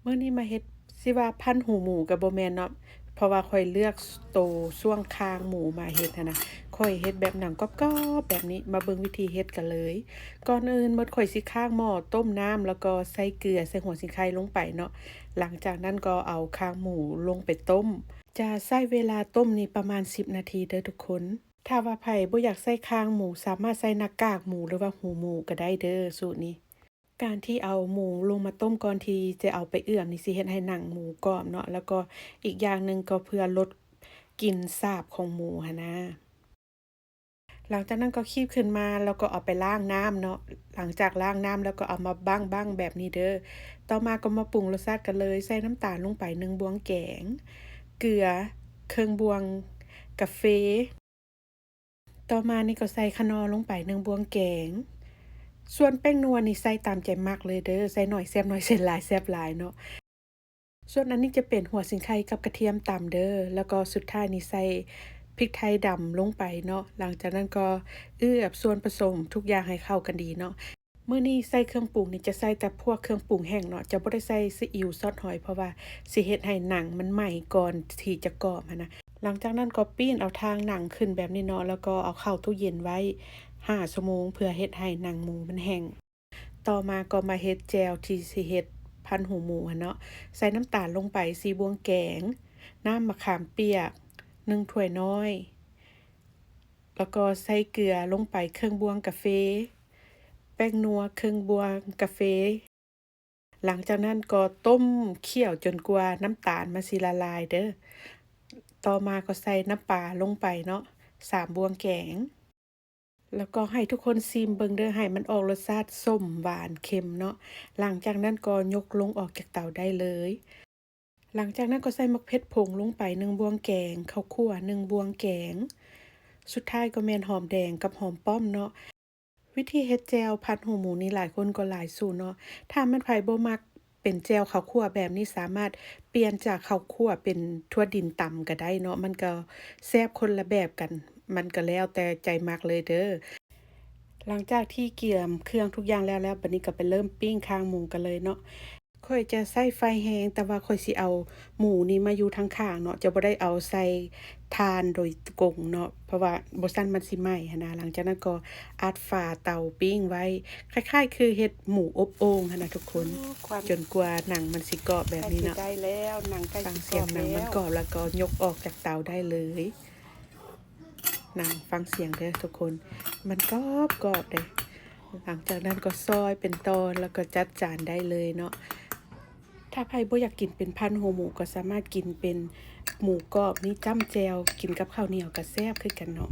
ມື້ນີ້ມາເຮັດ ຊິວ່າພັນຫູໝູກໍບໍ່ແມ່ນເນາະ ເພາະວ່າຂ້ອຍເລືອກໂຕຊ່ວງຄາງໝູມາເຮັດຫັ້ນນະ. ຂ້ອຍເຮັດແບບໜັງກອບໆແບບນີ້. ມາເບິ່ງວິທີເຮັດກັນເລີຍ. ກ່ອນອື່ນໝົດ ຂ້ອຍຊິຄາງໝໍ້ ຕົ້ມນ້ຳ ແລ້ວກໍໃສ່ເກືອ ໃສ່ຫົວສີໄຄລົງໄປເນາະ. ຫຼັງຈາກນັ້ນກໍເອົາຄາງໝູລົງໄປຕົ້ມ. ຈະໃຊ້ເວລາຕົ້ມນີ້ປະມານສິບນາທີເດີທຸກຄົນ. ຖ້າວ່າໃຜບໍ່ຢາກໃສ່ຄາງໝູ ສາມາດໃສ່ໜ້າກາກໝູ ຫຼືວ່າຫູໝູກໍໄດ້ເດີ ສູດນີ້. ການທີ່ເອົາໝູລົງມາຕົ້ມກ່ອນທີ່ຈະເອົາໄປເອື້ອມນີ້ ຊິເຮັດໃຫ້ໜັງໝູກອບເນາະ, ແລ້ວກໍອີກຢ່າງໜຶ່ງກໍເພື່ອລົດກິ່ນສາບຂອງໝູຫັ້ນນາ. ຫຼັງຈາກນັ້ນກໍຄີບຂຶ້ນມາ ແລ້ວກໍເອົາໄປລ້າງນ້ຳເນາະ. ຫຼັງຈາກລ້າງນ້ຳແລ້ວກໍເອົາມາບັ້ງໆແບບນີ້ເດີ. ຕໍ່ມາກໍມາປຸງລົດຊາດກັນເລີຍ. ໃສ່ນ້ຳຕານລົງໄປໜຶ່ງບ່ວງແກງ, ເກືອເຄິ່ງບ່ວງກາເຟ. ຕໍ່ມານີ້ກໍໃສ່ຂະໜໍ່ລົງໄປໜຶ່ງບ່ວງແກງ. ສ່ວນແປ້ງນົວນີ້ໃສ່ຕາມໃຈມັກເລີຍເດີ, ໃສ່ໜ້ອຍແຊບໜ້ອຍ ໃສ່ຫຼາຍແຊບຫຼາຍເນາະ. ສ່ວນອັນນີ້ຈະເປັນຫົວສີໄຄກັບກະທຽມຕຳເດີ, ແລ້ວກໍສຸດທ້າຍນີ້ໃສ່ພິກໄທດຳລົງໄປເນາະ. ຫຼັງຈາກນັ້ນກໍເອື້ອບສ່ວນປະສົມທຸກຢ່າງໃຫ້ເຂົ້າກັນດີເນາະ. ມື້ນີ້ໃສ່ເຄື່ອງປຸງນີ້ຈະໃສ່ແຕ່ພວກເຄື່ອງປຸງແຫ້ງເນາະ, ຈະບໍ່ໄດ້ໃສ່ຊີອິ້ວ ຊອດຫອຍ ເພາະວ່າຊິເຮັດໃຫ້ໜັງມັນໄໝ້ກ່ອນທີ່ຈະກອບຫັ້ນນະ. ຫຼັງຈາກນັ້ນກໍປີ້ນເອົາທາງໜັງຂຶ້ນແບບນີ້ເນາະ, ແລ້ວກໍເອົາເຂົ້າຕູ້ເຢັນໄວ້ຫ້າຊົ່ວໂມງ ເພື່ອເຮັດໃຫ້ໜັງໝູມັນແຫ້ງ. ຕໍ່ມາກໍມາເຮັດແຈ່ວທີ່ຊິເຮັດພັນຫູໝູຫັ້ນເນາະ. ໃສ່ນ້ຳຕານລົງໄປສີ່ບ່ວງແກງ, ນ້ຳມະຂາມປຽກໜຶ່ງຖ້ວຍນ້ອຍ, ແລ້ວກໍໃສ່ເກືອລົງໄປເຄິ່ງບ່ວງກາເຟ, ແປ້ງນົວເຄິ່ງບ່ວງກາເຟ. ຫຼັງຈາກນັ້ນກໍຕົ້ມຂ້ຽວຈົນກວ່ານ້ຳຕານມັນຊິລະລາຍເດີ. ຕໍ່ມາກໍໃສ່ນ້ຳປາລົງໄປເນາະ ສາມບ່ວງແກງ. ແລ້ວກໍໃຫ້ທຸກຄົນຊີມເບິ່ງເດີ, ໃຫ້ມັນອອກລົດຊາດສົ້ມ ຫວານ ເຄັມເນາະ. ຫຼັງຈາກນັ້ນກໍຍົກລົງອອກຈາກເຕົາໄດ້ເລີຍ. ຫຼັງຈາກນັ້ນກໍໃສ່ໝາກເຜັດຜົງລົງໄປໜຶ່ງບ່ວງແກງ, ເຂົ້າຂົ້ວໜຶ່ງບ່ວງແກງ, ສຸດທ້າຍກໍແມ່ນຫອມແດງກັບຫອມປ້ອມເນາະ. ວິທີເຮັດແຈ່ວພັນຫູໝູນີ້ຫຼາຍຄົນກໍຫຼາຍສູດເນາະ. ຖ້າແມ່ນໃຜບໍ່ມັກເປັນແຈ່ວເຂົ້າຂົ້ວແບບນີ້ ສາມາດປ່ຽນຈາກເຂົ້າຂົ້ວເປັນຖົ່ວດິນຕຳກໍໄດ້ເນາະ, ມັນກໍແຊບຄົນລະແບບກັນ, ມັນກໍແລ້ວແຕ່ໃຈມັກເລີຍເດີ. ຫຼັງຈາກທີ່ກຽມເຄື່ອງທຸກຢ່າງແລ້ວແລ້ວ, ບັດນີ້ກໍໄປເລີ່ມປີ້ງຄາງໝູກັນເລີຍເນາະ. ຂ້ອຍຈະໃຊ້ໄຟແຮງ, ແຕ່ວ່າຂ້ອຍຊິເອົາໝູນີ້ມາຢູ່ທາງຂ້າງເນາະ, ຈະບໍ່ໄດ້ເອົາໃສ່ຖ່ານໂດຍກົງເນາະ, ເພາະວ່າບໍ່ຊັ້ນມັນຊິໄໝ້ຫັ້ນນະ. ຫຼັງຈາກນັ້ນກໍອັດຝາເຕົາປີ້ງໄວ້, ຄ້າຍໆຄືເຮັດໝູອົບໂອ່ງຫັ້ນນະທຸກຄົນ, ຈົນກວ່າໜັງມັນຊິກອບແບບນີ້ເນາະ. ຟັງສຽງໜັງມັນກອບແລ້ວກໍຍົກອອກຈາກເຕົາໄດ້ເລີຍ. ນະ ຟັງສຽງເດີທຸກຄົນ, ມັນກອບໆເດ້. ຫຼັງຈາກນັ້ນກໍຊອຍເປັນຕອນ ແລ້ວກໍຈັດຈານໄດ້ເລີຍເນາະ. ຖ້າໃຜບໍ່ຢາກກິນເປັນພັນຫົວໝູ ກໍສາມາດກິນເປັນໝູກອບນີ້ຈ້ຳແຈ່ວ ກິນກັບເຂົ້າໜຽວກໍແຊບຄືກັນເນາະ.